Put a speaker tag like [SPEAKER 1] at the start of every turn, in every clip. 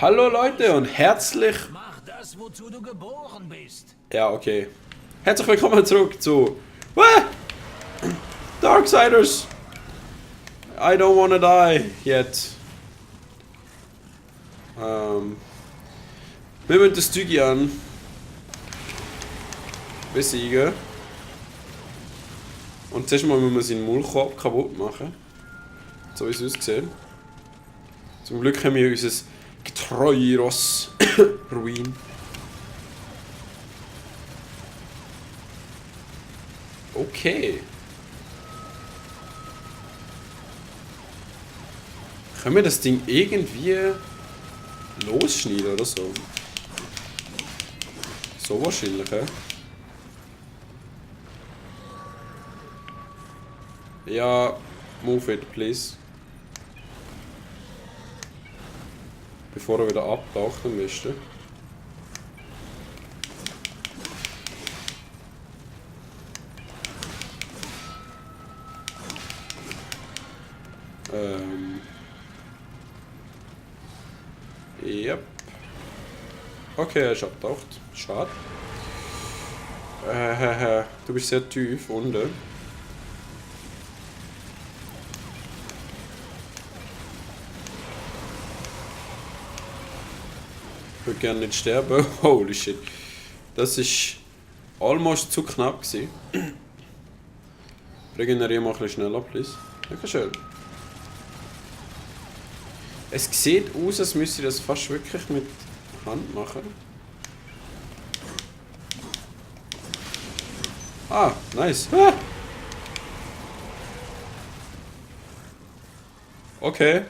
[SPEAKER 1] Hallo Leute und herzlich...
[SPEAKER 2] Mach das, wozu du geboren bist.
[SPEAKER 1] Ja, okay. Herzlich willkommen zurück zu... Darksiders! I don't wanna die yet. Wir müssen das Stygian besiegen. Und zuerst mal müssen wir seinen Maulkorb kaputt machen. So wie es aussieht. Zum Glück haben wir unser getreue Ross Ruin. Okay. Können wir das Ding irgendwie losschneiden oder so? So wahrscheinlich, hä? Ja, move it, please. Bevor er wieder abtaucht am besten. Yep. Okay, er ist abgetaucht. Schade. Du bist sehr tief unten. Ich würde gerne nicht sterben. Holy shit. Das ist almost zu knapp gewesen. Regeneriere mal ein bisschen schneller, please. Dankeschön. Es sieht aus, als müsste ich das fast wirklich mit Hand machen. Ah, nice. Ah. Okay.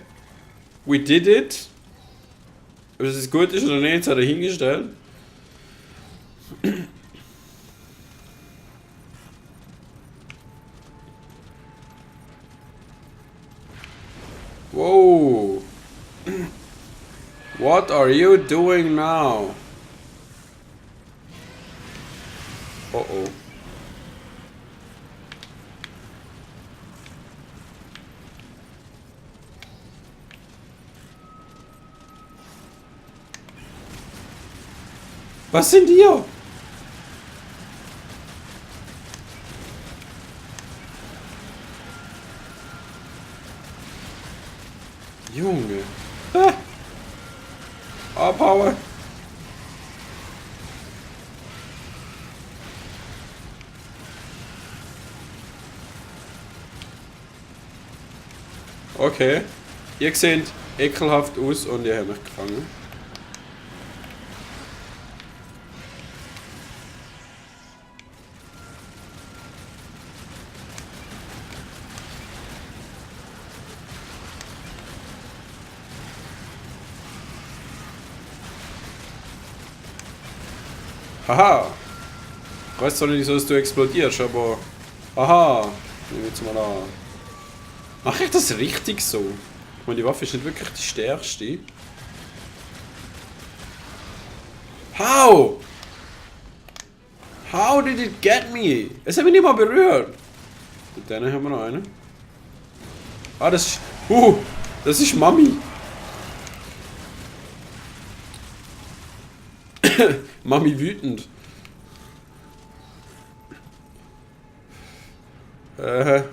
[SPEAKER 1] We did it. Ob es gut ist oder nicht, hat er hingestellt. Whoa. What are you doing now? Oh oh. Was sind ihr? Junge. Ah. Abhauen. Okay. Ihr seht ekelhaft aus und ihr habt mich gefangen. Haha! Ich weiß zwar nicht, so dass du explodierst, aber... Aha! Nehmen wir jetzt mal an. Mache ich das richtig so? Ich meine, die Waffe ist nicht wirklich die stärkste. How? How did it get me? Es hat mich nicht mal berührt. Und dann haben wir noch einen. Ah, das ist... das ist Mami. Mami wütend.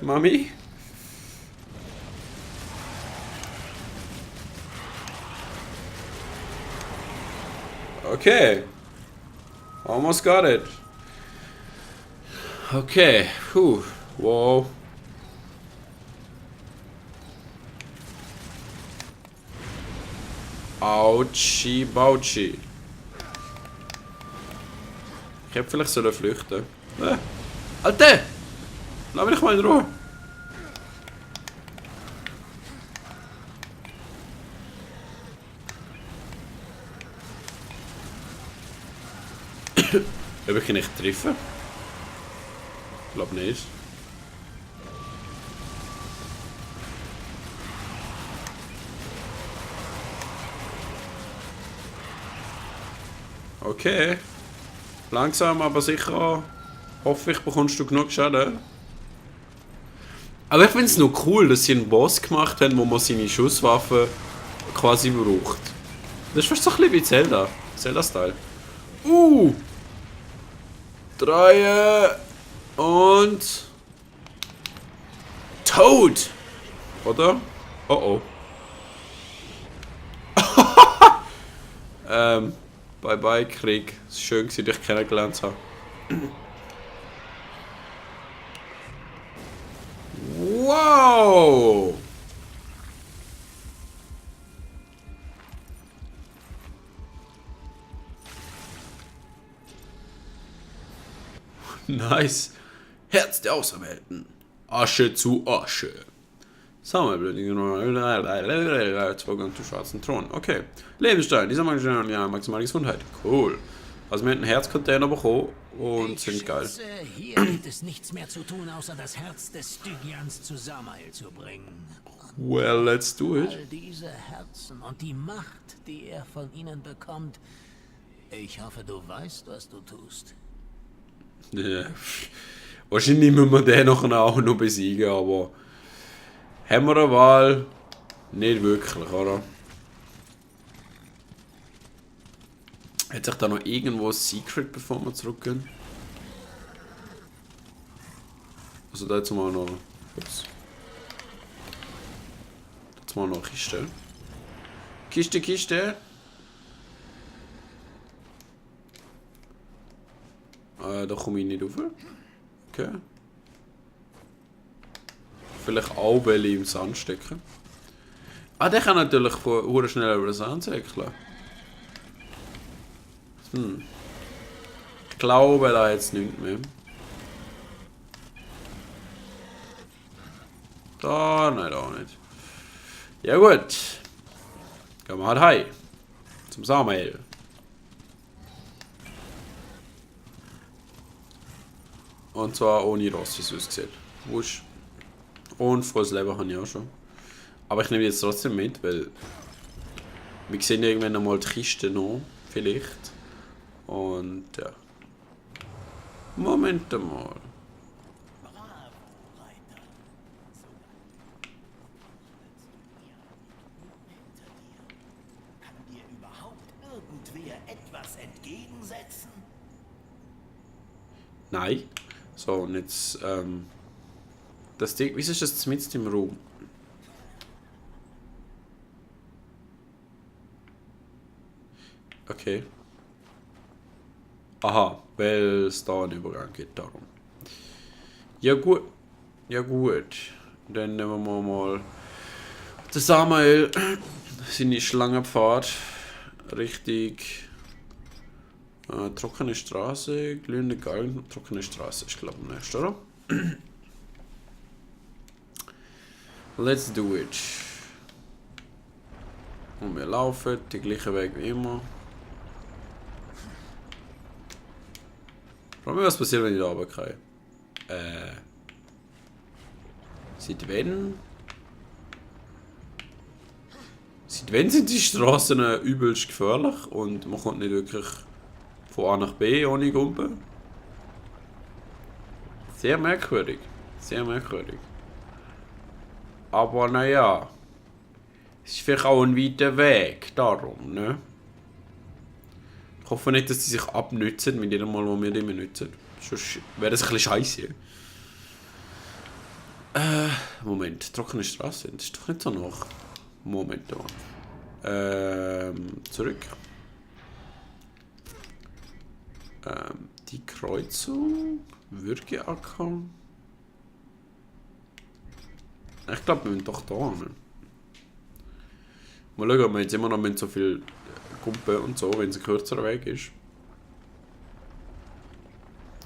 [SPEAKER 1] Mami? Okay. Almost got it. Okay. Puh. Wow. Autschi, Bautschi. Ich hätte vielleicht sollen flüchten. Alter! Lass mich mal in Ruhe! Ob ich ihn nicht treffe? Ich glaube nicht. Okay. Langsam, aber sicher. Hoffe ich, bekommst du genug Schaden. Aber ich finde es noch cool, dass sie einen Boss gemacht haben, wo man seine Schusswaffe quasi braucht. Das ist fast so ein bisschen wie Zelda. Zelda-Style. 3 und... Toad! Oder? Oh oh. Bye bye Krieg. Es ist schön, dich kennengelernt zu haben. Wow! Nice. Herz der Auserwählten. Asche zu Asche. Sammelblödigen. Zugang zum schwarzen Thron. Okay. Lebensstein. Dieser maximale Gesundheit. Cool. Also wir haben einen Herzcontainer bekommen und sind geil.
[SPEAKER 2] Hier gibt es nichts mehr zu tun, außer das Herz des Stygians zu Samael zu bringen.
[SPEAKER 1] Well, let's do it.
[SPEAKER 2] All diese Herzen und die Macht, die er von ihnen bekommt. Ich hoffe, du weißt, was du tust.
[SPEAKER 1] Ja. Wahrscheinlich müssen wir den nachher auch noch besiegen, aber haben wir eine Wahl? Nicht wirklich, oder? Hat sich da noch irgendwo ein Secret, bevor wir zurückgehen? Also da jetzt mal noch... Ups. Jetzt mal noch Kiste. Kiste. Da komme ich nicht rauf. Okay. Vielleicht auch welche im Sand stecken. Ah, der kann natürlich von schnell über den Sand säckeln. Ich glaube, da jetzt nichts mehr. Da, nein, da auch nicht. Ja gut. Gehen wir halt heim. Zum Samael. Und zwar ohne Ross, wie es aussieht. Wusch. Und volles Leben habe ich auch schon. Aber ich nehme jetzt trotzdem mit, weil wir sehen irgendwann einmal die Kiste noch. Vielleicht. Und ja. Moment mal.
[SPEAKER 3] Kann dir überhaupt irgendwer etwas entgegensetzen?
[SPEAKER 1] Nein. So, und jetzt, das Ding, wieso ist das mitten im Raum? Okay. Aha, weil es da einen Übergang gibt, darum. Ja gut. Ja gut. Dann nehmen wir mal den Samael, seine Schlangenpfad, richtig trockene Straße, glühende Galgen, trockene Straße, ich glaube nicht, oder? Let's do it. Und wir laufen den gleichen Weg wie immer. Frag mich, was passiert, wenn ich da runterkomme. Seit wann? Seit wann sind die Straßen übelst gefährlich und man kommt nicht wirklich von A nach B ohne Gumpen? Sehr merkwürdig. Sehr merkwürdig. Aber naja. Es ist vielleicht auch ein weiter Weg, darum, ne? Ich hoffe nicht, dass die sich abnützen mit jedem Mal, wo wir die nützen. Sonst wäre das ein bisschen scheiße. Moment, trockene Straße, das ist doch nicht so nach. Moment mal. Zurück. Die Kreuzung. Würgeacker. Ich glaube, wir müssen doch da hin. Mal schauen, ob wir jetzt immer noch mit so viel Kumpen und so, wenn es ein kürzerer Weg ist.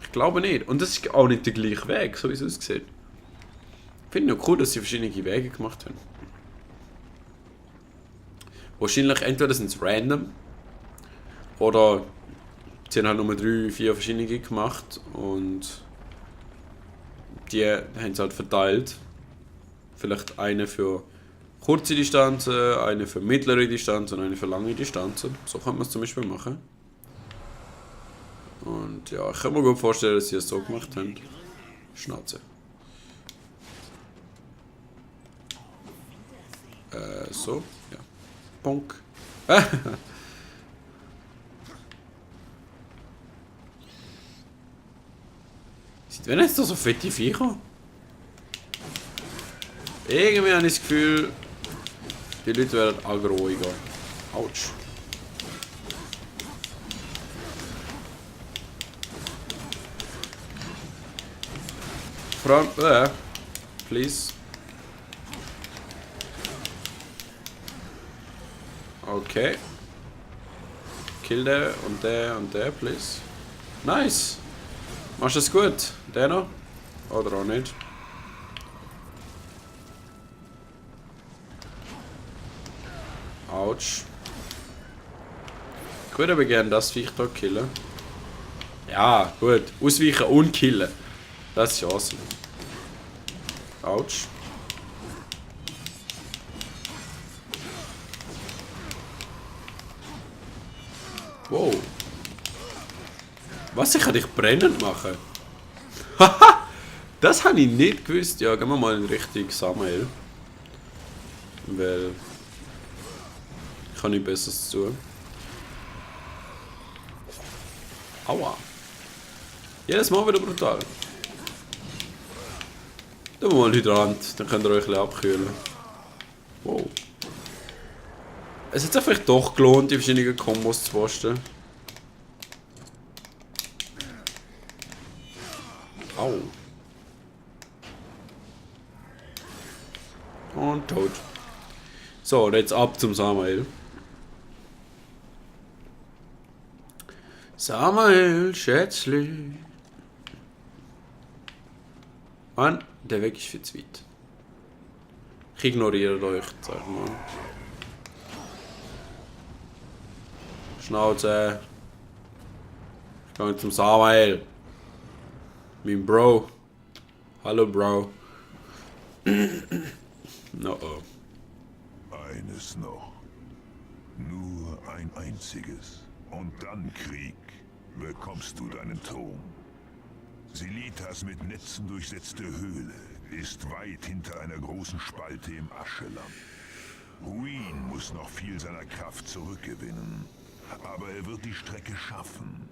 [SPEAKER 1] Ich glaube nicht. Und das ist auch nicht der gleiche Weg, so wie es aussieht. Ich finde noch cool, dass sie verschiedene Wege gemacht haben. Wahrscheinlich entweder sind es random oder sie haben halt nur 3, 4 verschiedene gemacht und die haben es halt verteilt. Vielleicht eine für kurze Distanzen, eine für mittlere Distanzen und eine für lange Distanzen. So kann man es zum Beispiel machen. Und ja, ich kann mir gut vorstellen, dass sie es so gemacht haben. Schnauze. So, ja. Bonk. Wenn jetzt da so fette Viecher? Irgendwie habe ich das Gefühl, die Leute werden aggroiger. Autsch. Vor allem, please. Okay. Kill der und der und der, please. Nice. Machst du es gut? Der noch? Oder auch nicht? Autsch. Ich würde aber gerne das Viech hier killen. Ja, gut. Ausweichen und killen. Das ist awesome. Autsch. Wow. Was, ich kann dich brennend machen? Haha! Das habe ich nicht gewusst. Ja, gehen wir mal in Richtung Samuel. Weil... ich habe nichts Besseres zu tun. Aua. Jedes Mal wieder brutal. Da wir mal einen Hydrant, dann könnt ihr euch ein bisschen abkühlen. Wow. Es hat sich vielleicht doch gelohnt, die verschiedenen Kombos zu basteln. Au. Und tot. So, und jetzt ab zum Samuel. Samuel, Schätzli. Mann, der Weg ist viel zu weit. Ich ignoriere euch, sag ich mal. Schnauze. Ich gehe zum Samuel. Mein Bro. Hallo, Bro. No oh.
[SPEAKER 4] Eines noch. Nur ein einziges. Und dann Krieg. Bekommst du deinen Thron. Silitas mit Netzen durchsetzte Höhle ist weit hinter einer großen Spalte im Ascheland. Ruin muss noch viel seiner Kraft zurückgewinnen. Aber er wird die Strecke schaffen.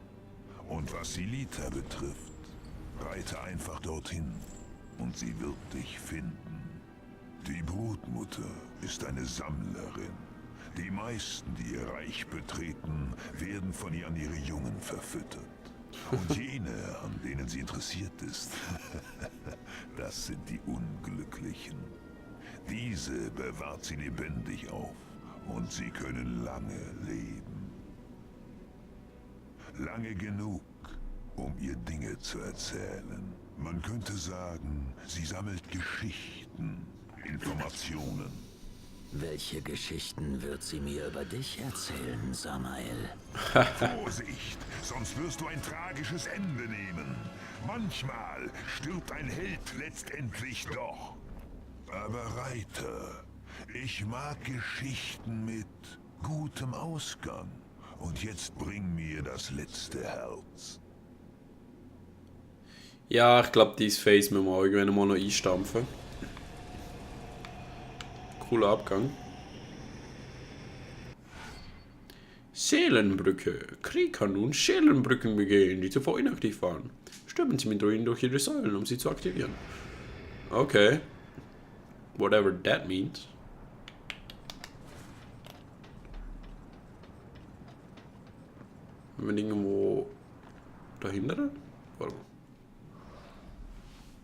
[SPEAKER 4] Und was Silita betrifft, reite einfach dorthin und sie wird dich finden. Die Brutmutter ist eine Sammlerin. Die meisten, die ihr Reich betreten, werden von ihr an ihre Jungen verfüttert. Und jene, an denen sie interessiert ist, das sind die Unglücklichen. Diese bewahrt sie lebendig auf und sie können lange leben. Lange genug, um ihr Dinge zu erzählen. Man könnte sagen, sie sammelt Geschichten, Informationen.
[SPEAKER 2] Welche Geschichten wird sie mir über dich erzählen, Samael?
[SPEAKER 4] Vorsicht, sonst wirst du ein tragisches Ende nehmen. Manchmal stirbt ein Held letztendlich doch. Aber Reiter, ich mag Geschichten mit gutem Ausgang. Und jetzt bring mir das letzte Herz.
[SPEAKER 1] Ja, ich glaube, dieses Face müssen wir irgendwann mal noch einstampfen. Cooler Abgang. Seelenbrücke. Krieg kann nun Seelenbrücken begehen, die zuvor inaktiv waren. Stürmen Sie mit Ruinen durch ihre Säulen, um sie zu aktivieren. Okay. Whatever that means. Haben wir irgendwo dahinter? Warte mal.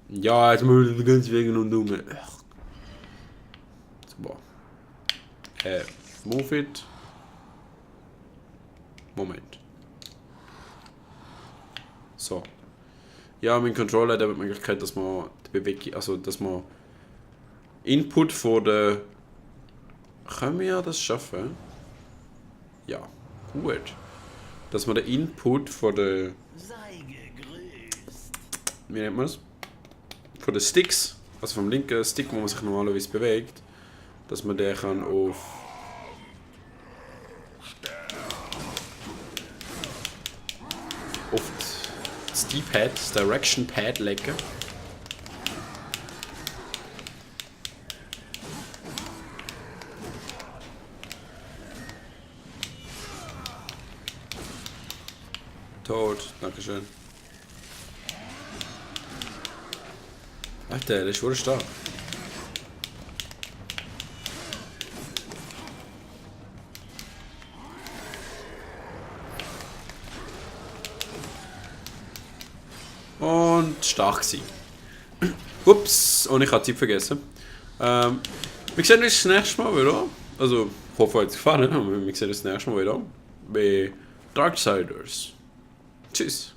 [SPEAKER 1] Ja, jetzt müssen wir ganz wegen und um. Super. Move it. Moment. So. Ja, mein Controller hat die Möglichkeit, dass man die Bewegung, also dass man Input von der. Können wir das schaffen? Ja, gut. Dass man den Input von der.
[SPEAKER 3] Sei gegrüßt.
[SPEAKER 1] Wie nennt man es? Von den Sticks, also vom linken Stick, wo man sich normalerweise bewegt, dass man den kann auf das D-Pad, das Direction Pad legen. Tot, dankeschön. Alter, der ist schon stark. Und stark gewesen. Ups, und ich habe die Zeit vergessen. Wir sehen uns das nächste Mal wieder. Also, ich hoffe, euch hat es gefallen. Aber wir sehen uns das nächste Mal wieder bei Darksiders. Tschüss.